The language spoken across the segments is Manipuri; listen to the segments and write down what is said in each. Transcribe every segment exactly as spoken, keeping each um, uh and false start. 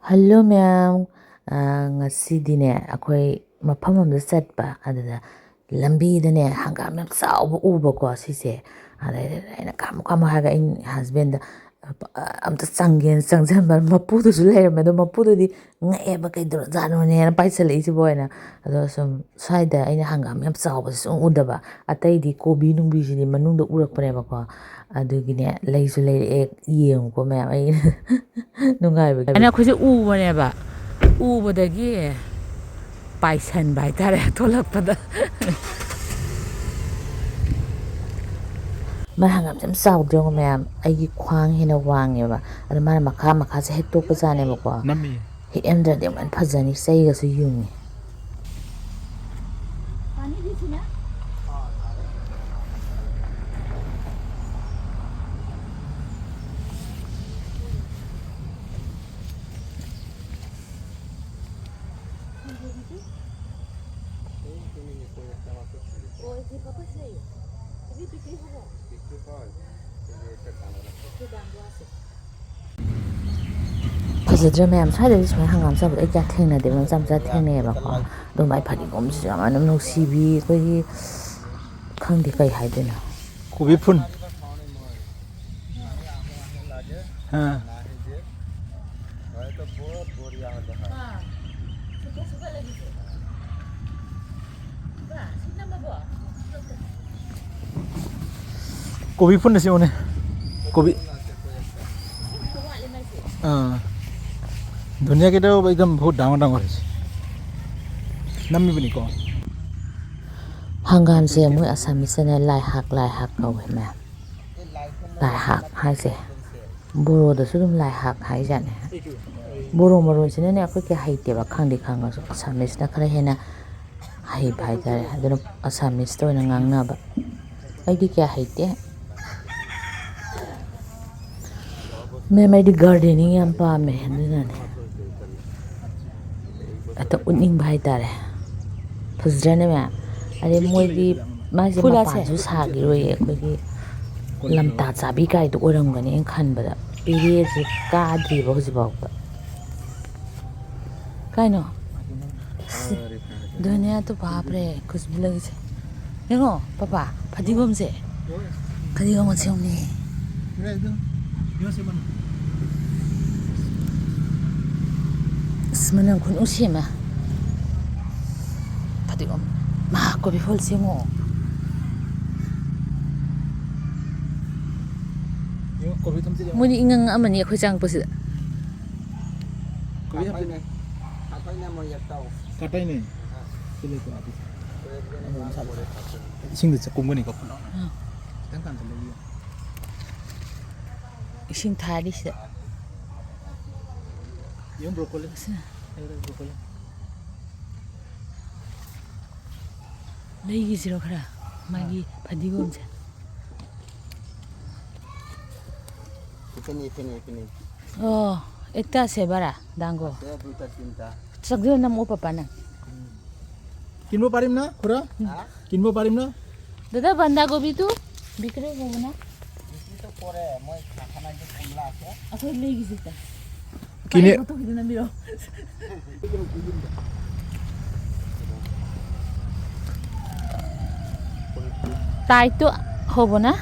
ꯍꯜꯂꯣ ꯃꯌꯥꯝ꯫ ꯑ, ꯉꯁꯤꯗꯤꯅꯦ ꯑꯩꯈꯣꯏ ꯃꯐꯝ ꯑꯃꯗ ꯆꯠꯄ, ꯑꯗꯨꯗ ꯂꯝꯕꯤꯗꯅꯦ ꯍꯪꯒꯥꯝ ꯌꯥꯝ ꯆꯥꯎꯕ ꯎꯕꯀꯣ ꯁꯤꯁꯦ꯫ ꯑꯗꯩꯗ ꯑꯩꯅ "ꯈꯥꯝꯃꯣ, ꯈꯥꯝꯃꯣ" ꯍꯥꯏꯔꯒ ꯑꯩ ꯍꯁꯕꯦꯟꯗ, "ꯑ, ꯑꯝꯇ ꯆꯪꯒꯦꯅ" ꯆꯪꯁꯤꯟꯕ, ꯃꯄꯨꯗꯨꯁꯨ ꯂꯩꯔꯝꯃꯦ꯫ ꯑꯗꯣ ꯃꯄꯨꯗꯨꯗꯤ ꯉꯛꯑꯦꯕ, "ꯀꯩꯗꯧꯔꯖꯥꯠꯅꯣꯅꯦꯅ ꯄꯥꯏꯁꯜꯂꯛꯏꯁꯤꯕꯣ" ꯍꯥꯏꯅ꯫ ꯑꯗꯣ ꯁꯨꯝ ꯁ꯭ꯋꯥꯏꯗ ꯑꯩꯅ ꯍꯪꯒꯥꯝ ꯌꯥꯝ ꯆꯥꯎꯕꯁꯦ ꯁꯨꯝ ꯎꯗꯕ, ꯑꯇꯩꯗꯤ ꯀꯣꯕꯤ ꯅꯨꯡꯕꯤꯁꯤꯗꯤ ꯃꯅꯨꯡꯗ ꯎꯔꯛꯄꯅꯦꯕꯀꯣ꯫ ꯑꯗꯨꯒꯤꯅꯦ ꯂꯩꯁꯨ ꯂꯩꯔꯛꯑꯦ, ꯌꯦꯡꯉꯨꯀꯣ ꯃꯌꯥꯝ, ꯑꯩ ꯅꯨꯡꯉꯥꯏꯕꯒꯤ꯫ ꯑꯩꯅ ꯑꯩꯈꯣꯏꯁꯦ ꯎꯕꯅꯦꯕ, ꯎꯕꯗꯒꯤ ꯄꯥꯏꯁꯟꯕ ꯍꯥꯏꯇꯥꯔꯦ ꯊꯣꯛꯂꯛꯄꯗ꯫ ꯃꯥꯏ ꯍꯪꯒꯥꯝꯁꯦ ꯌꯥꯝ ꯆꯥꯎꯗ꯭ꯔꯣ ꯃꯌꯥꯝ? ꯑꯩꯒꯤ ꯈ꯭ꯋꯥꯡ ꯍꯦꯟꯅ ꯋꯥꯡꯉꯦꯕ꯫ ꯑꯗꯣ ꯃꯥꯅ ꯃꯈꯥ ꯃꯈꯥꯁꯦ ꯍꯦꯛꯇꯣꯛꯄꯖꯥꯠꯅꯦꯕꯀꯣ꯫ ꯅꯝꯃꯤ꯫ ꯍꯦꯛꯑꯝꯗ꯭ꯔꯗꯤ ꯑꯃꯨꯛ ꯍꯦꯟꯅ ꯐꯖꯅꯤ, ꯆꯩꯒꯁꯨ ꯌꯨꯡꯉꯤ꯫ ꯐꯖꯗ꯭ꯔꯥ ꯃꯌꯥꯝ? ꯁ꯭ꯋꯥꯏꯗꯗꯤ ꯁꯨꯃꯥꯏꯅ ꯍꯪꯒꯥꯝ ꯆꯥꯕꯗꯣ ꯑꯩ ꯀꯌꯥ ꯊꯦꯡꯅꯗꯦꯕ, ꯃꯆꯥ ꯃꯆꯥ ꯊꯦꯡꯅꯩꯌꯦꯕꯀꯣ꯫ ꯑꯗꯨ ꯃꯥꯏ ꯐꯗꯤꯒꯣꯝꯁꯤꯁꯨ ꯌꯥꯝ ꯃꯅꯝ ꯅꯨꯡꯁꯤꯕꯤ, ꯑꯩꯈꯣꯏꯒꯤ, ꯈꯪꯗꯦ ꯀꯩ ꯍꯥꯏꯗꯣꯏꯅꯣ꯫ ꯀꯣꯕꯤ ꯐꯨꯟ꯫ ꯑꯥ꯫ ꯀꯣꯕꯤ ꯐꯨꯟ ꯑꯁꯤ ꯌꯦꯡꯉꯨꯅꯦ꯫ ꯀꯣꯕꯤ꯫ ꯑꯥ꯫ ꯙꯨꯅꯤꯌꯥ ꯀꯩꯗꯧ ꯑꯦꯛꯗꯝ ꯕꯍꯨꯠ ꯗꯥꯡꯒꯔ ꯗꯥꯡꯒꯔ ꯍꯣꯏꯁꯦ꯫ ꯅꯝꯃꯤꯕꯅꯤꯀꯣ꯫ ꯍꯪꯒꯥꯝꯁꯦ ꯃꯣꯏ ꯑꯁꯥꯃꯤꯁꯇꯅꯦ ꯂꯥꯏꯍꯥꯛ, ꯂꯥꯏꯍꯥꯛ ꯀꯧꯋꯦ ꯃꯌꯥꯝ꯫ ꯂꯥꯏꯍꯥꯛ ꯍꯥꯏꯁꯦ ꯕꯣꯔꯣꯗꯁꯨ ꯑꯗꯨꯝ ꯂꯥꯏꯍꯥꯛ ꯍꯥꯏꯖꯥꯠꯅꯦ꯫ ꯕꯣꯔꯣ ꯃꯔꯣꯟꯁꯤꯅꯅꯦ ꯑꯩꯈꯣꯏ ꯀꯌꯥ ꯍꯩꯇꯦꯕ, ꯈꯪꯗꯤ ꯈꯪꯉꯁꯨ ꯑꯁꯥꯃꯤꯁꯅ ꯈꯔ ꯍꯦꯟꯅ ꯍꯩꯕ ꯍꯥꯏꯇꯥꯔꯦ꯫ ꯑꯗꯨꯅ ꯑꯁꯥꯃꯤꯁꯇ ꯑꯣꯏꯅ ꯉꯥꯡꯅꯕ꯫ ꯑꯩꯗꯤ ꯀꯌꯥ ꯍꯩꯇꯦ꯫ ꯃꯦꯝ, ꯑꯩꯗꯤ ꯒꯥꯔꯗꯦꯅꯤꯡ ꯌꯥꯝ ꯄꯥꯝꯃꯦ, ꯑꯗꯨꯅꯅꯦ꯫ ꯍꯦꯛꯇ ꯎꯠꯅꯤꯡꯕ ꯍꯥꯏꯇꯥꯔꯦ꯫ ꯐꯖꯗ꯭ꯔꯅꯦ ꯃꯌꯥꯝ? ꯑꯗꯩ ꯃꯣꯏꯗꯤ ꯃꯥꯁꯦ ꯐꯨꯂꯥꯁꯦ꯫ ꯃꯄꯥꯟꯁꯨ ꯁꯥꯈꯤꯔꯣꯏꯌꯦ, ꯑꯩꯈꯣꯏꯒꯤ ꯂꯝꯇꯥ ꯆꯥꯕꯤ ꯀꯥꯏꯗꯣ ꯑꯣꯏꯔꯝꯒꯅꯤ ꯑꯩꯅ ꯈꯟꯕꯗ꯫ ꯄꯦꯔꯦꯁꯦ ꯀꯥꯗ꯭ꯔꯤꯕ ꯍꯧꯖꯤꯛꯐꯥꯎꯕ꯫ ꯀꯥꯏꯅꯣ? ꯐꯔꯦ, ꯐꯔꯦ, ꯐꯔꯦ꯫ ꯙꯅꯤꯌꯥꯗꯣ ꯕꯥꯞꯔꯦ, ꯈꯨꯁꯕꯨ ꯂꯩꯁꯦ꯫ ꯌꯦꯡꯉꯣ, ꯄꯄꯥ, ꯐꯗꯤꯒꯣꯝꯁꯦ꯫ ꯐꯗꯤꯒꯣꯝ ꯑꯁꯦ ꯌꯦꯡꯉꯨꯅꯦ꯫ ꯐꯔꯦ, ꯑꯗꯨ ꯌꯦꯡꯉꯣ ꯁꯤ ꯃꯅꯝ꯫ ꯑꯁ, ꯃꯅꯝ ꯈꯨꯅꯨꯡꯁꯤ ꯑꯃ꯫ ꯐꯗꯤꯒꯣꯝ꯫ ꯃꯥ, ꯀꯣꯕꯤ ꯐꯨꯜꯁꯦ ꯌꯦꯡꯉꯣ꯫ ꯌꯦꯡꯉꯣ, ꯀꯣꯕꯤ ꯊꯝꯆꯦꯠ ꯌꯦꯡꯉꯣ꯫ ꯃꯣꯏꯗꯤ ꯏꯉꯪ ꯑꯃꯅꯤ ꯑꯩꯈꯣꯏ ꯆꯪꯉꯛꯄꯁꯤꯗ꯫ ꯀꯣꯕꯤ ꯊꯝꯆꯦꯠ꯫ ꯀꯥꯇꯩꯅꯦ꯫ ꯀꯥꯇꯩꯅꯦ ꯃꯣꯏ ꯌꯦꯠꯇꯧ꯫ ꯀꯥꯇꯩꯅꯦ꯫ ꯑꯍꯥ꯫ ꯁꯤ ꯂꯩꯀꯣ, ꯑꯗꯨ꯫ ꯀꯣꯕꯤ ꯊꯝꯆꯦꯠꯅꯦ ꯃꯣꯏ ꯃꯁꯥꯗ꯫ ꯀꯣꯕꯤ ꯊꯝꯆꯦꯠ꯫ ꯏꯁꯤꯡꯗ ꯆ-, ꯀꯨꯝꯒꯅꯤꯀꯣ, ꯐꯨꯠ ꯂꯥꯎꯅ꯫ ꯑꯥ꯫ ꯈꯤꯇꯪ ꯀꯟꯁꯤꯜꯂꯒ ꯌꯦꯡꯉꯣ꯫ ꯏꯁꯤꯡ ꯊꯥꯔꯤꯁꯤꯗ꯫ ꯌꯦꯡꯉꯨ, ꯕ꯭ꯔꯣꯀꯣꯂꯤ꯫ ꯑꯁꯤꯅ꯫ ꯌꯦꯡꯉꯨ, ꯕ꯭ꯔꯣꯀꯣꯂꯤ꯫ ꯂꯩꯈꯤꯁꯤꯔꯣ ꯈꯔ? ꯃꯥꯒꯤ ꯐꯗꯤꯒꯣꯝꯁꯦ꯫ ꯏꯇꯅꯤ, ꯏꯇꯅꯤ, ꯏꯇꯅꯤ꯫ ꯑꯣ, ꯑꯦꯛꯇꯥ ꯁꯦꯕꯥꯔꯥ, ꯗꯥꯡꯒꯣ? ꯁꯦ, ꯗꯨꯇ, ꯇꯤꯟꯇ꯫ ꯆꯥꯛꯗꯨꯅ ꯅꯝꯃꯣ, ꯄꯄꯥ, ꯅꯪ꯫ ꯎꯝ꯫ ꯀꯤꯟꯕ ꯄꯥꯔꯤꯝ ꯅ, ꯈꯨꯔꯥ? ꯍꯥ? ꯀꯤꯟꯕ ꯄꯥꯔꯤꯝ ꯅ? ꯗꯥꯗꯥ, ꯕꯟꯗꯥ ꯒꯣꯕꯤ ꯇꯨ ꯕꯤꯀ꯭ꯔꯤ ꯍꯣꯕꯅ? ꯕꯤꯀ꯭ꯔꯤ ꯇꯨ ꯀꯣꯔꯦ, ꯃꯣꯏ ꯀꯥꯔꯈꯥꯅꯥꯒꯤ ꯀꯣꯝꯂꯥꯁꯦ꯫ ꯑꯩꯈꯣꯏ ꯂꯩꯒꯤꯁꯦ ꯇ꯫ ꯀꯤꯅꯦ꯫ ꯄꯥꯏ ꯐꯣꯇꯣ ꯈꯤꯇꯪ ꯅꯝꯕꯤꯔꯣ꯫ ꯇꯥꯏ ꯇꯨ ꯍꯣꯕꯅ?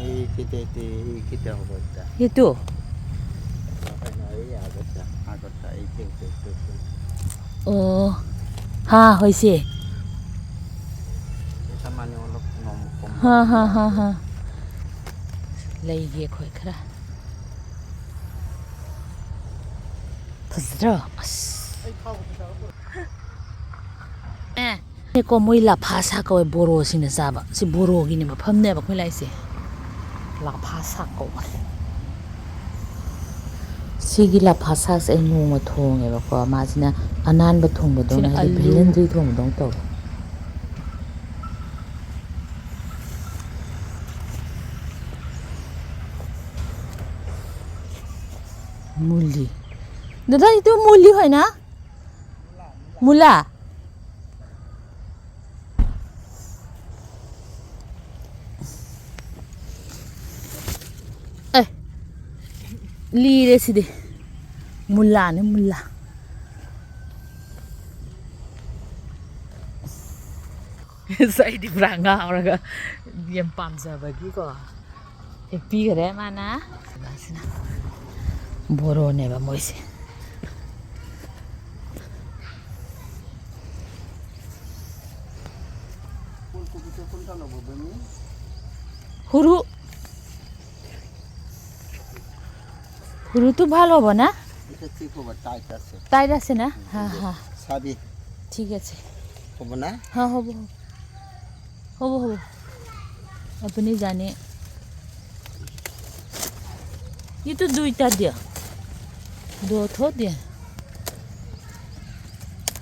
এই কেটে, এই কেটে হ'ব এতিয়া। সেইটো? নহয়, নহয়, এই আগতে, আগতে, এই, এই, এই, এই, এই। ꯑꯣ, ꯍꯥ, ꯍꯣꯏꯁꯦ꯫ ꯄꯩꯁꯥ ꯃꯥꯅꯤ ꯑꯣꯟꯂꯣꯞ ꯅꯣꯡꯃ ꯀꯣꯝ ꯍꯥ, ꯍꯥ, ꯍꯥ, ꯍꯥ꯫ ꯂꯩꯒꯦ ꯑꯩꯈꯣꯏ ꯈꯔ꯫ ꯐꯖꯗ꯭ꯔꯣ? ꯑꯁ꯫ ꯑꯦ꯫ ꯀꯣ ꯃꯣꯏ ꯂꯐꯥ ꯁꯥꯛ ꯀꯧꯋꯦ, ꯕꯣꯔꯣꯁꯤꯡꯅ ꯆꯥꯕ꯫ ꯁꯤ ꯕꯣꯔꯣꯒꯤꯅꯦ ꯃꯐꯝꯅꯦꯕ ꯑꯩꯈꯣꯏ ꯂꯥꯛꯏꯁꯦ꯫ ꯂꯐꯥ ꯁꯥꯛ ꯀꯧꯕ꯫ ꯁꯤꯒꯤ ꯂꯐꯥ ꯁꯥꯛꯁꯦ ꯑꯩ ꯅꯣꯡꯃ ꯊꯣꯡꯉꯦꯕꯀꯣ꯫ ꯃꯥꯁꯤꯅ ꯑꯅꯥꯟꯕ ꯊꯣꯡꯕꯗꯧꯅ, ꯁꯤꯅ ꯍꯥꯏꯗꯤ ꯑꯂꯨ꯫ ꯚꯦꯂꯦꯟꯗ꯭ꯔꯤ ꯊꯣꯡꯕꯗꯧꯅ ꯇꯧꯋꯦ꯫ ꯃꯨꯂꯤ꯫ ꯗꯥꯗꯥ, ꯏꯇꯨ ꯃꯨꯂꯤ ꯍꯣꯏꯅ? ꯃꯨꯂꯥ? ꯑꯦ, ꯂꯤꯔꯦ ꯁꯤꯗꯤ꯫ ꯃꯨꯂꯥꯅꯦ, ꯃꯨꯂꯥ꯫ ꯑꯁ, ꯑꯩꯗꯤ ꯄꯨꯔꯥ ꯉꯥꯎꯔꯒ ꯌꯥꯝ ꯄꯥꯝꯖꯕꯒꯤꯀꯣ ꯍꯦꯛ ꯄꯤꯈꯔꯦ ꯃꯥꯅ꯫ ꯁꯤꯅ ꯕꯣꯔꯣꯅꯦꯕ ꯃꯣꯏꯁꯦ꯫ হুরু, হুরু তো ভালো হবো না? এটা ঠিক হবে, টাইট আছে। টাইট আছে না? হ্যাঁ, হ্যাঁ। চাবি। ঠিক আছে। হ'ব না? হ্যাঁ, হ'ব, হ'ব। হ'ব, হ'ব। আপুনি জানে। এইটো দুইটা দিয়া। দো থো দিয়া।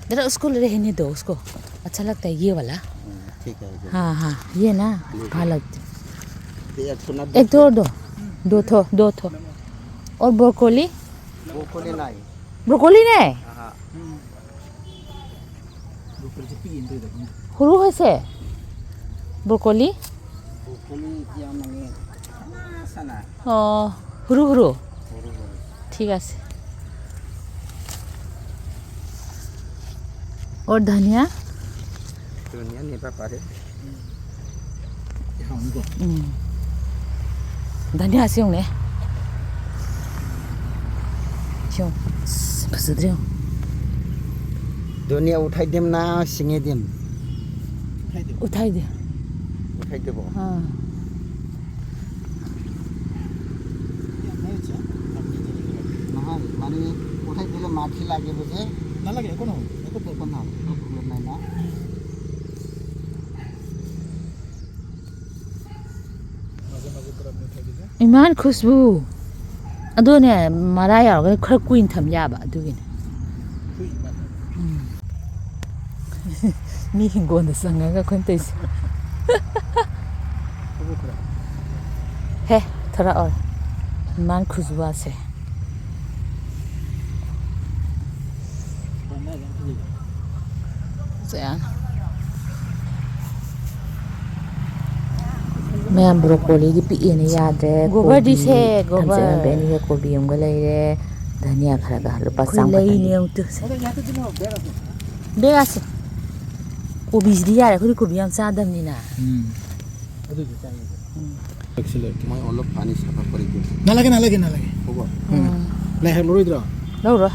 जरा उसको रहने दो, उसको अच्छा लगता है ये वाला। हम्म, ठीक है, ठीक है। हाँ, हाँ, ये ना, ठीक है। हाँ, लगता है। ये एक ठो ना, एक ठो और दो। दो ठो, दो ठो। और ब्रोकोली? ब्रोकोली नहीं। ब्रोकोली नहीं? हाँ। সৰু হৈছে? ব্ৰোকলি? ব্ৰোকলি এতিয়া মানে, আহ, আছে না। অ, সৰু সৰু। সৰু সৰু। ঠিক আছে। অ, ধনিয়া? ধনিয়া নিব পাৰে। ꯎꯝ। ꯙনিꯌꯥꯁꯦ ꯌꯦꯡꯉꯨꯅꯦ꯫ ꯁꯤ ꯌꯦꯡꯉꯨ꯫ ꯑꯁ, ꯐꯖꯗ꯭ꯔꯥ ꯌꯦꯡꯉꯨ꯫ ꯙনিꯌꯥ ꯎঠাই দিম না ছিঙি দিম? উঠাই দে। উঠাই দিব। উঠাই দিব? অ। নহয়, মানে উঠাই দিলে মাটি লাগিব যে। নালাগে, একো নহয়, একো প্ৰব্লেম একো প্ৰব্লেম নাই না? ꯏꯃꯥꯟ ꯈꯨꯁꯕꯨ꯫ ꯑꯗꯨꯅꯦ, ꯃꯔꯥ ꯌꯥꯎꯔꯒ ꯈꯔ ꯀꯨꯏꯅ ꯊꯝ ꯌꯥꯕ ꯑꯗꯨꯒꯤꯅꯦ꯫ ꯎꯝ꯫ ꯃꯤ ꯍꯤꯡꯒꯣꯜꯗ ꯆꯪꯉꯒ ꯑꯩꯈꯣꯏꯅ ꯇꯧꯔꯤꯁꯦ꯫ ꯍꯦ, ꯊꯣꯔꯛꯑꯣ꯫ ꯏꯃꯥꯟ ꯈꯨꯁꯕꯨ ꯑꯁꯦ꯫ ꯃꯌꯥꯝ ꯕ꯭ꯔꯣꯀꯣꯂꯤꯗꯤ ꯄꯤꯛꯑꯦꯅ ꯌꯥꯗ꯭ꯔꯦ꯫ ꯒꯣꯕꯔꯗꯤ ꯀꯣꯕꯤ ꯁꯦ, ꯒꯣꯕꯔ꯫ ꯊꯝꯆꯦꯠ ꯑꯃ ꯕꯦꯛ ꯑꯅꯤꯒ ꯀꯣꯕꯤ ꯑꯃꯒ ꯂꯩꯔꯦ꯫ ꯙꯅꯤꯌꯥ ꯈꯔꯒ ꯂꯨꯄꯥ ꯑꯩꯈꯣꯏ ꯆꯥꯝ ꯈꯛꯇꯅꯤ꯫ ꯂꯩꯔꯤꯅꯦ ꯑꯃꯨꯛꯇ꯫ ꯕꯦꯛ ꯑꯁꯦ꯫ ꯀꯣꯕꯤꯁꯤꯗꯤ ꯌꯥꯔꯦ, ꯑꯩꯈꯣꯏꯗꯤ ꯀꯣꯕꯤ ꯌꯥꯝ ꯆꯥꯗꯕꯅꯤꯅ꯫ ꯎꯝ꯫ ꯑꯗꯨꯗꯤ ꯆꯥꯅꯤꯡꯗꯦ꯫ ꯎꯝ꯫ ꯂꯩꯁꯤꯜꯂꯦ꯫ মই অলপ পানী চাফা কৰি দিওঁ। নালাগে, নালাগে, নালাগে। হ'ব। ꯎꯝ꯫ ꯂꯩ ꯍꯦꯛ ꯂꯧꯔꯣꯏꯗ꯭ꯔꯣ? ꯂꯧꯔꯣꯏ꯫